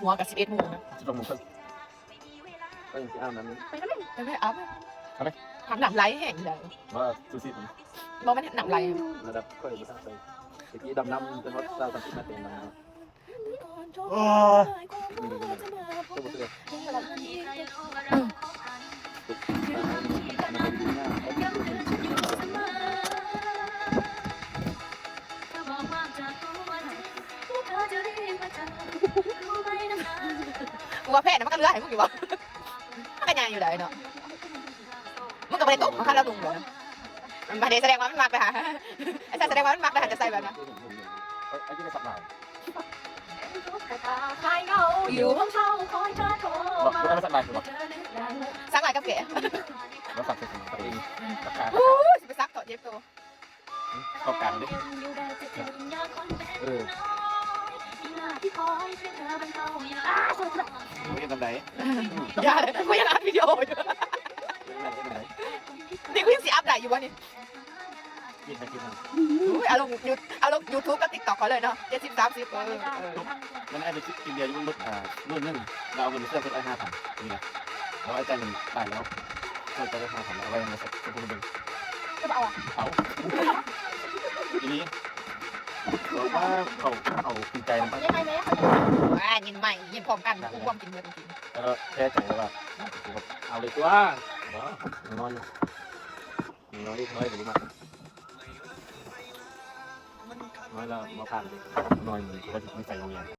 ຫົວກະສິບເອັດໂມງນະ ສິບສອງໂມງເຄິ່ງ ກໍຍັງຊິອາບນ້ຳຢູ່ ໄປໄດ້ ອາບ ອາບນ້ຳໄຫຼແຮງເດີ ບໍ່ ຊູຊິ ບໍ່ແມ່ນນ້ຳໄຫຼ ລະດັບຂ້ອຍບໍ່ທັນໄປ ຕະກີ້ດຳນ້ຳຈົນຮອດຊາວສາມສິບແມັດເອງ ໂອ້ຍ ກໍບອກວ່າຈາກຫົວໃຈ ເຂົາຈະໄດ້ມາຈາກ ຕົວແພດນະ ມັນກໍເຫຼືອໃຫ້ມຶງຢູ່ບໍ່? ມັນກໍໃຫຍ່ຢູ່ໄດ໋ເນາະ. ມັນກໍບໍ່ໄດ້ຕົກ ຄັນລາວນຸ່ງຢູ່ນະ. ມັນເດ ສະແດງວ່າມັນມັກເລີຍຫາ ອັນຊັ້ນສະແດງວ່າມັນມັກເລີຍຫາ ຈະໃສ່ແບບນັ້ນ. ເອີ ອັນນີ້ໄດ້ສັກລາຍ ຢູ່ຫ້ອງເຊົ່າຄອຍເທີໂທມາ ສັກລາຍ ສັກລາຍກັບແກ ບໍ່ສັກເປັນສັກຂາ ໂອ້ຍ ຊິໄປສັກເທາະ ເຈັບໂຕ. ເຂົ້າກາງເດ້ ເອີ ເຮັດຈັ່ງໃດ? ຢ່າເດ້ ກູຍັງອັດວິດີໂອຢູ່ ນີ້ກູຍັງຊິອັບໄດ້ຢູ່ບໍ່ນີ້? ກິນໄປກິນມາ ອຸ້ຍ ເອົາລົງຢູ ເອົາລົງຢູທູບກັບຕິກຕັອກເຂົາເລີຍເນາະ ເຈັດສິບ ສາມສິບ ເອີ ເອີ ມັນໃຫ້ໄປກິນເບຍຢູ່ ມັນໝົດ ອ່າ ມື້ໜຶ່ງ ລາວເອົາເງິນມາຊື້ເປັນຮ້ອຍຫ້າພັນ ນີ້ນະ ເຮົາໃຫ້ຈ່າຍເງິນໄປແລ້ວ ເຮົາຈ່າຍໄດ້ຫ້າພັນ ເອົາໄວ້ໃນໃນ ໃນ ໃນ ໃນ ໃນ ໃນ ໃນ ອີ່ຫຼີ ບອກວ່າເຂົາ ເຂົາພູມໃຈນຳ ຍິນໃໝ່ແມ່ ຍິນໃໝ່ ຍິນພ້ອມກັນ ຜູ້ຄວາມກິນເບິດກິນ ແລ້ວກໍແທ້ໃຈແລ້ວວ່າ ເອົາເລີຍຕົວະ ນອນຢູ່ ນ້ອຍ ນ້ອຍກໍບໍ່ມັກ ນ້ອຍແລ້ວບໍ່ຜ່ານເລີຍ ນ້ອຍມັນກໍຊິໄປໃສ່ໂຮງຮຽນ.